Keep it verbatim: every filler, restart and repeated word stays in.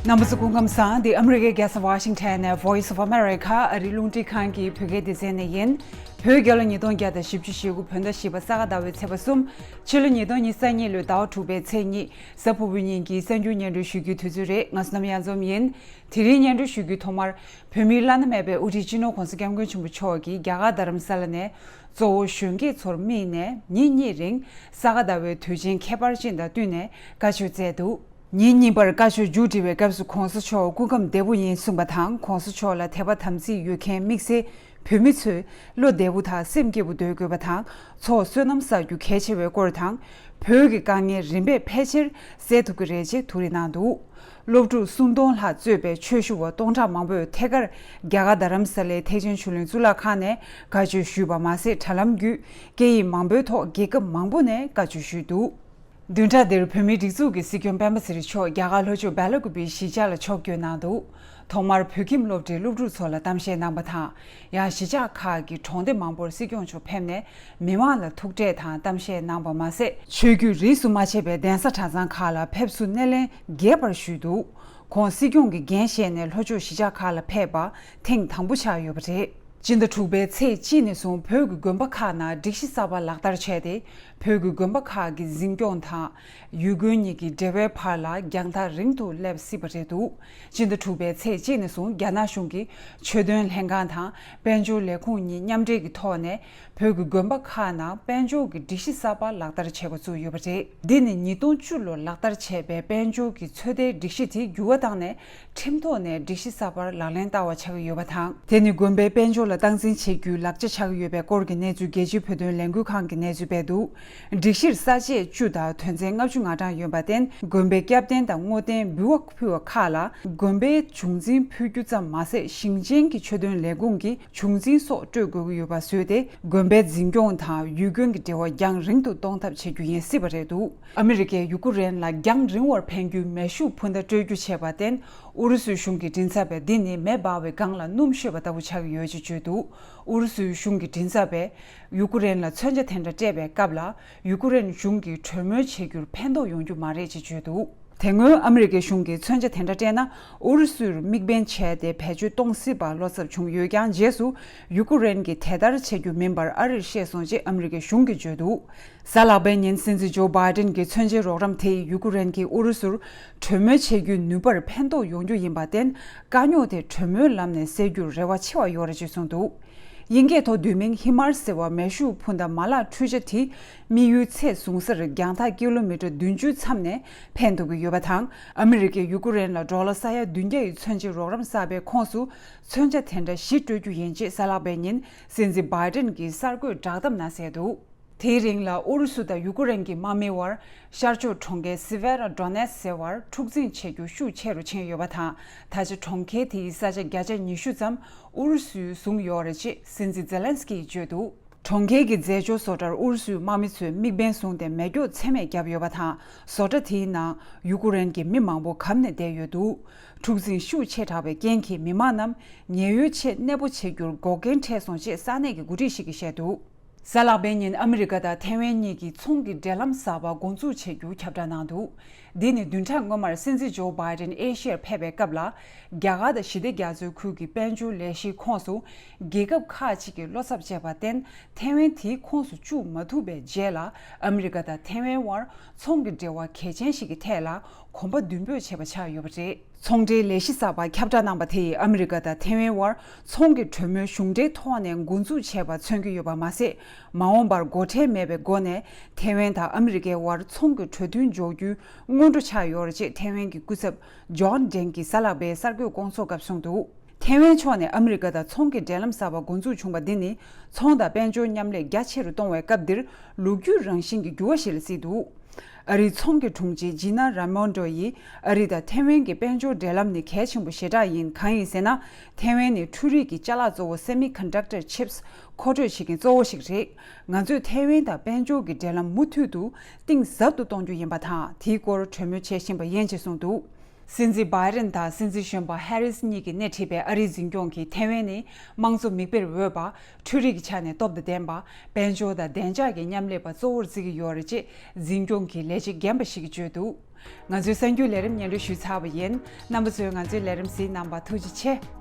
རྣམ་པ་ཚོ་སྐུ་ཁམས་བཟང་། འདི་ཨ་མི་རི་ཀའི་རྒྱལ་ས་ཝ་ཤིང་ཊོན་ནས་Voice of America ཨ་རིའི་རླུང་འཕྲིན་ཁང་གི་བོད་སྐད་སྡེ་ཚན་ནས་ཡིན། བོད་རྒྱལ་ལོ་ཉིས་སྟོང་བརྒྱ་དང་བཞི་བཅུ་ཞེ་དགུ་བོད་ཟླ་བཞི་པ་ས་ག་ཟླ་བའི་ཚེས་པ་གསུམ། ཕྱི་ལོ་ཉིས་སྟོང་ཉི་ཤུ་རྩ་གཉིས་ལོའི་ཟླ་བ་དྲུག་པའི་ཚེས་གཉིས། གཟའ་ཕུར་བུའི་ཉིན་གྱི་གསར་འགྱུར་སྙན་སྒྲོན་ཞུ་རྒྱུའི་དུས་ཚོད་རེད། ང་བསོད་ནམས་གཡང་འཛོམས་ཡིན། དེ་རིང་སྙན་སྒྲོན་ཞུ་རྒྱུའི་ཐོག་མར། བོད་མིའི་བླ་ན་མེད་པའི་དབུ་ཁྲིད་སྤྱི་ནོར་༸གོང་ས་༸སྐྱབས་མགོན་ཆེན་པོ་མཆོག་གིས་རྒྱ་གར་རྡ་རམ་ས་ལ་ནས་གཙོ་བོ་གཞོན་སྐྱེས་ཚོར་དམིགས་ནས་ཉིན་གཉིས་རིང་ས་ག་ཟླ་བའི་དུས་ཆེན་ཁྱད་པར་ཅན་དང་བསྟུན་ནས་བཀའ་ཆོས་སྩལ་འདུག་ཉིན་གཉིས་པར་བཀའ་ཆོས་མཇུག་སྒྲིལ་བའི་སྐབས་སུ་༸གོང་ས་མཆོག་སྐུ་ཁམས་བདེ་པོ་ཡིན་གསུངས་པ་དང་། ༸གོང་ས་མཆོག་ལ་དད་པ་དམ་ཚིག་ཡོད་མཁན་དམིགས་བསལ་བོད་མི་ཚོས་བློ་བདེ་པོ་དང་སེམས་སྐྱིད་པོ་སྡོད་དགོས་པ་དང་། ཚོགས་བསོད་ནམས་བསགས་རྒྱུ་གལ་ཆེ་བའི་སྐོར་དང་། བོད་ཀྱི་དཀའ་ངལ་རིམ་པས་ཕལ་ཆེར་སེལ་ཐུབ་ཀྱི་རེད་ཅེས་ཐུགས་རེ་གནང་འདུག་སློབ་ཕྲུག་སུམ་སྟོང་ལྷག་གཙོས་པའི་ཆོས་ཞུ་བ་སྟོང་ཕྲག་མང་པོས་ཐད་ཀར་རྒྱ་གར་རྡ་རམ་ས་ལའི་ཐེག་ཆེན་ཆོས་གླིང་གཙུག་ལག་ཁང་ནས་བཀའ་ཆོས་ཞུས་པ་མ་ཟད། དྲ་ལམ་བརྒྱུད་སྐད་ཡིག་མང་པོའི་ཐོག་རྒྱལ་ཁབ་མང་པོ་ནས་བཀའ་ཆོས་ཞུས་འདུག་བདུན་ཕྲག་འདིར་བོད་མིའི་སྒྲིག་འཛུགས་ཀྱི་སྲིད་སྐྱོང་སྤེན་པ་ཚེ་རིང་མཆོག་རྒྱ་གར་ལྷོ་ཕྱོགས་སྦེལ་ཀུ་པེའི་གཞིས་ཆགས་ལ་ཕྱོགས་བསྐྱོད་གནང་འདུག་ཐོག་མར་བོད་ཁྱིམ་སློབ་གྲྭའི་སློབ་ཕྲུག་ཚོ་ལ་གཏམ་བཤད་གནང་པ་དང་། ཡང་གཞིས་ཆགས་ཁག་གི་གྲོང་སྡེ་མང་པོར་སྲིད་སྐྱོང་མཆོག་ཕེབས་ནས་མི་མང་ལ་ཐུག་འཕྲད་དང་གཏམ་བཤད་གནང་པ་མ་ཟད། ཆོས་བརྒྱུད་རིས་སུ་མ་ཆད་པའི་གདན་ས་གྲྭ་ཚང་ཁག་ལ་ཕེབས་བསུ་སྣེ་ལེན་རྒྱས་པར་ཞུས་འདུག་ཁོང་སྲིད་སྐྱོང་གི་འགན་བཞེས་ནས་ལྷོ་ཕྱོགས་གཞིས་ཆགས་ཁག་ལ་ཕེབས་པ་ཐེངས་དང་པོ་ཆགས་ཡོད་པ་རེད། སྤྱི་ཟླ་དྲུག་པའི་ཚེས་གཅིག་ནས་བཟུང་བོད་ཀྱི་དགོན་པ་ཁག་ནང་སྒྲིག་གཞི་གསར་པ་ལག་བསྟར་བྱས་ཏེ། བོད་ཀྱི་དགོན་པ་ཁག་གི་འཛིན་སྐྱོང་དང་ཡུལ་དགོན་གཉིས་ཀྱི་འབྲེལ་བའི་བར་ལ་རྒྱང་ཐག་རིང་དུ་སླེབས་སྲིད་པ་རེད་འདུག་སྤྱི་ཟླ་དྲུག་པའི་ཚེས་གཅིག་ནས་བཟུང་རྒྱ་ནག་གཞུང་གི་ཆོས་དོན་ལྷན་ཁང་དང་དཔལ་འབྱོར་ལས་ཁུངས་གཉིས་མཉམ་འབྲེལ་གྱི་ཐོག་ནས་བོད་ཀྱི་དགོན་པ་ཁག་ནང་དཔལ་འབྱོར་གྱི་སྒྲིག་གཞི་གསར་པ་ལག་བསྟར་བྱེད་འགོ་བཙུགས་ཡོད་པ་རེད། འདི་ནི་ཉིས་སྟོང་བཅུ་ལོར་ལག་བསྟར་བྱས་པའི་དཔལ་འབྱོར་གྱི་ཚོད་ལྟའི་སྒྲིག་གཞི་དེ་འགྱུར་བ་བཏང་ནས། ཁྲིམས་ཐོག་ནས་སྒྲིག་གཞི་གསར་པར་ལག་ལེན་བསྟར་བ་ཆགས་ཀྱི་ཡོད་པ་དང་། དེ་ནི་དགོན་པའི་དཔལ་འབྱོར་ལ་སྟངས་འཛིན་བྱེད་རྒྱུའི་ལག་ཆ་ཆགས་ཀྱི་ཡོད་པའི་སྐོར་གྱི་གནས་ཚུལ་རྒྱལ་སྤྱིའི་བོད་དོན་ལས་འགུལ་ཁང་གིས་གནས་ཚུལ་སྤེལ་འདུག་སྒྲིག་གཞིར་ས་བཅད་བཅུ་དང་དོན་ཚན་ལྔ་བཅུ་ང་གྲངས་ཡོད་པར་བརྟེན། དགོན་པའི་སྐྱབས་རྟེན་དང་བསྔོ་རྟེན་འབུལ་བ་ཕུལ་བ་ཁག་ལ་དགོན་པའི་བྱུང་འཛིན་ཕུལ་རྒྱུ་ཙམ་མ་ཟད། ཞིང་ཆེན་གྱི་ཆོས་དོན་ལས་ཁུངས་ཀྱི་བྱུང་འཛིན་སོགས་སྤྲོད་དགོས་ཀྱི་ཡོད་པ་བཟོས་ཏེ། དགོན་པའི་འཛིན་སྐྱོང་དང་ཡུལ་དགོན་གྱི་འབྲེལ་བ་རྒྱང་རིང་དུ་གཏོང་ཐབས་བྱེད་རྒྱུ་ཡིན་སྲིད་པ་རེད་འདུག་ཨ་མི་རི་ཀས་ཡུ་ཀུ་རེན་ལ་རྒྱང་རིང་བར་འཕེན་རྒྱུའི་མེ་ཤུགས་འཕུར་མདའ་སྤྲོད་རྒྱུ་བྱས་པར་བརྟེན། ཨུ་རུ་སུའི་གཞུང་གི་མགྲིན་ཚབ་པས་འདི་ནི་མེ་འབར་བའི་སྒང་ལ་སྣུམ་བཤོས་པ་ལྟ་བུ་ཆགས་ཀྱི་ཡོད་ཅེས་བརྗོད་འདུག་ཨུ་རུ་སུའི་གཞུང་གི་མགྲིན་ཚབ་པས་ཡུ་ཀུ་རེན་ལ་མཚོན་ཆ་དེ་འདྲ་སྤྲད་པའི་སྐབས་ལ། ཡུ་ཀུ་རེན་གཞུང་གིས་གྲོས་མོལ་བྱེད་རྒྱུར་ཕན་ཐོགས་ཡོང་རྒྱུ་མ་རེད་ཅེས་བརྗོད་འདུག་དེ་སྔོན་ཨ་མི་རི་ཀའི་གཞུང་གིས་མཚོན་ཆ་དེ་འདྲ་སྤྲད་ན། ཨུ་རུ་སུར་དམིགས་འབེན་བྱས་ཏེ་བེད་སྤྱོད་གཏོང་སྲིད་པ་བློ་འཚབ་བྱུང་ཡོད་ཀྱང་། རྗེས་སུ་ཡུ་ཀུ་རེན་གྱིས་དེ་ལྟར་བྱེད་རྒྱུ་མིན་པར་ཨ་རིར་བཤད་སོང་ཅེས་ཨ་མི་རི་ཀའི་གཞུང་གིས་བརྗོད་འདུག་གཟའ་ལྷག་པའི་ཉིན་སྲིད་འཛིན་ཇོ་བྷའི་ཏིན་གྱི་མཚོན་ཆའི་རོགས་རམ་དེས་ཡུ་ཀུ་རེན་གྱིས་ཨུ་རུ་སུར་གྲོས་མོལ་བྱེད་རྒྱུའི་ནུས་པར་ཕན་ཐོགས་ཡོང་རྒྱུ་ཡིན་པར་བརྟེན། དཀའ་རྙོག་དེ་གྲོས་མོལ་ལམ་ནས་སེལ་རྒྱུར་རེ་བ་ཆེ་བ་ཡོད་རེད་ཅེས་གསུངས་འདུག་དབྱིན་སྐད་ཐོག་བསྡུས་མིང་ཧི་མར་ཟེར་བ་མེ་ཤུགས་འཕུར་མདའ་མ་ལག་འཕྲུལ་ཆ་དེ། དམིགས་ཡུལ་ཚད་བཟུང་སར་རྒྱང་ཐག་ཀི་ལོ་མི་ཊར་བདུན་ཅུའི་མཚམས་ནས་འཕེན་ཐུབ་ཀྱི་ཡོད་པ་དང་། ཨ་མི་རི་ཀས་ཡུ་ཀུ་རེན་ལ་ཌོ་ལར་ས་ཡ་བདུན་བརྒྱ་ཡི་མཚོན་ཆའི་རོགས་རམ་བསགས་པའི་ཁོངས་སུ། མཚོན་ཆ་དེ་འདྲ་བཞི་སྤྲོད་རྒྱུ་ཡིན་ཅེས་གཟའ་ལྷག་པའི་ཉིན་སྲིད་འཛིན་བྷའི་ཏིན་གྱིས་གསར་འགོད་བསྒྲགས་གཏམ་ནང་གསལ་འདུག་དེའི་རིང་ལ་ཨུ་རུ་སུ་དང་ཡུ་ཀུ་རེན་གྱི་དམག་མིའི་དབར་ཤར་ཕྱོགས་གྲོང་ཁྱེར་སི་ཝེ་ར་ཌོ་ནེ་སི་ཟེར་བར་འཁྲུག་འཛིང་བྱེད་རྒྱུ་ཤུགས་ཆེ་རུ་ཕྱིན་ཡོད་པ་དང་། ད་ཆ་གྲོང་ཁྱེར་དེའི་ས་ཆ་བརྒྱ་ཆ་ཉི་ཤུ་ཙམ་ཨུ་རུ་སུས་བཟུང་ཡོད་རེད་ཅེས་སྲིད་འཛིན་ཛེ་ལན་སི་ཀིས་བརྗོད་འདུག་གྲོང་ཁྱེར་གྱི་རྫས་སྦྱོར་བཟོ་གྲྭར་ཨུ་རུ་སུའི་དམག་མི་ཚོས་དམིགས་འབེན་བཟུང་སྟེ་མེ་སྒྱོགས་ཚད་མེད་བརྒྱབ་ཡོད་པ་དང་། བཟོ་གྲྭ་དེའི་ནང་ཡུ་ཀུ་རེན་གྱི་མི་མང་པོ་གབ་ནས་བསྡད་ཡོད་འདུག་འཁྲུག་འཛིང་ཤུགས་ཆེ་དྲགས་པའི་རྐྱེན་གྱིས་མི་མང་རྣམས་ཉེན་གཡོལ་ཆེད་གནས་སྤོ་བྱེད་རྒྱུར་འགོག་རྐྱེན་འཕྲད་སོང་ཞེས་ས་གནས་ཀྱི་འགོ་ཁྲིད་ཞིག་གིས་བཤད་འདུག་གཟའ་ལྷག་པའི་ཉིན་ཨ་མི་རི་ཀ་དང་ཐའེ་ཝན་གཉིས་ཀྱི་ཚོང་གི་འབྲེལ་ལམ་གསར་པ་འགོ་འཛུགས་བྱེད་རྒྱུ་ཁྱབ་བསྒྲགས་གནང་འདུག་འདི་ནི་བདུན་ཕྲག་སྔོན་མར་སྲིད་འཛིན་ཇོ་བྷའི་ཏིན་ཨེ་ཤི་ཡར་ཕེབས་པའི་སྐབས་ལ། རྒྱ་གར་དང་ཞི་བདེ་རྒྱ་མཚོའི་ཁུལ་གྱི་དཔལ་འབྱོར་ལས་གཞིའི་ཁོངས་སུ། རྒྱལ་ཁབ་ཁག་ཅིག་གིས་བློ་འཚབ་བྱས་པར་བརྟེན། ཐའེ་ཝན་དེའི་ཁོངས་སུ་བཅུག་མ་ཐུབ་པའི་རྗེས་ལ། ཨ་མི་རི་ཀ་དང་ཐའེ་ཝན་དབར་ཚོང་གི་འབྲེལ་བ་གལ་ཆེན་ཞིག་གི་ཐད་ལ་གོམ་པ་མདུན་སྤོས་བྱས་པ་ཆགས་ཡོད་པ་རེད། ཚོང་འབྲེལ་ལས་གཞི་གསར་པ་ཁྱབ་བསྒྲགས་གནང་པ་དེས་ཨ་མི་རི་ཀ་དང་ཐའེ་ཝན་དབར་ཚོང་གི་གྲོས་མོལ་གཞུང་འབྲེལ་ཐོག་ནས་འགོ་འཛུགས་བྱས་པ་མཚོན་གྱི་ཡོད་པ་མ་ཟད། མ་འོངས་པར་སྒོ་ཁྲལ་མེད་པའི་སྒོ་ནས་ཐའེ་ཝན་དང་ཨ་མི་རི་ཀའི་དབར་ཚོང་གི་གྲོས་མཐུན་འཇོག་རྒྱུའི་སྔོན་འགྲོ་ཆགས་ཡོད་རེད་ཅེས་ཐའེ་ཝན་གྱི་སྐུ་ཚབ་ཇོན་ཌེང་གིས་གཟའ་ལྷག་པའི་གསར་འགོད་སྐོང་ཚོགས་སྐབས་གསུངས་འདུག་ཐའེ་ཝན་ཕྱོགས་ནས་ཨ་མི་རི་ཀ་དང་ཚོང་གི་འབྲེལ་ལམ་གསར་པ་འགོ་འཛུགས་བྱུང་བ་འདི་ནི་ཚོང་དང་དཔལ་འབྱོར་མཉམ་ལས་རྒྱ་ཆེ་རུ་གཏོང་བའི་སྐབས་འདིར་ལོ་རྒྱུས་རང་བཞིན་གྱི་འགྱུར་བ་ཞིག་ལ་བརྩིས་འདུག་ཨ་རིའི་ཚོང་གི་དྲུང་ཆེ་ཇི་ན་ར་མོན་ཌོ་ཡིས་ཨ་རི་དང་ཐའེ་ཝན་གྱི་དཔལ་འབྱོར་འབྲེལ་ལམ་ནི་གལ་ཆེན་པོ་ཞེ་དྲག་ཡིན། གང་ཡིན་ཟེར་ན། ཐའེ་ཝན་ནི་འཕྲུལ་རིག་གི་ཅ་ལག་གཙོ་བོ་སེ་མི་ཀོན་ཌག་ཊར་ཆིབས་མཁོ་སྤྲོད་བྱེད་མཁན་གཙོ་བོ་ཞིག་རེད། ང་ཚོས་ཐའེ་ཝན་དང་དཔལ་འབྱོར་གྱི་འབྲེལ་ལམ་མུ་མཐུད་དུ་གཏིང་ཟབ་ཏུ་གཏོང་རྒྱུ་ཡིན་པ་དང་། དེའི་སྐོར་གྲོས་མོལ་བྱེད་བཞིན་པ་ཡིན་ཅེས་གསུངས་འདུག་སྲིད་འཛིན་བྷའི་ཌེན་དང་སྲིད་འཛིན་གཞོན་པ་ཧེ་རིས་གཉིས་ཀྱིས་སྣེ་ཁྲིད་པའི་ཨ་རིའི་འཛིན་སྐྱོང་གིས་ཐའེ་ཝན་ནི་དམངས་གཙོ་མིག་དཔེར་འོས་པ། འཕྲུལ་རིག་གི་ཆ་ནས་སྟོབས་དང་ལྡན་པ། དཔལ་འབྱོར་དང་བདེ་འཇགས་ཀྱི་མཉམ་ལས་པ་གཙོ་བོར་བརྩི་གི་ཡོད་རེད་ཅེས་འཛིན་སྐྱོང་གི་ལས་བྱེད་རྒན་པ་ཞིག་གིས་བརྗོད་འདུག། ང་ཚོའི་གསར་འགྱུར་ལས་རིམ་སྙན་སྒྲོན་ཞུས་ཚར་བ་ཡིན། རྣམ་པ་ཚོས་ང་ཚོའི་ལས་རིམ་གཟིགས་གནང་བར་ཐུགས་རྗེ་ཆེ།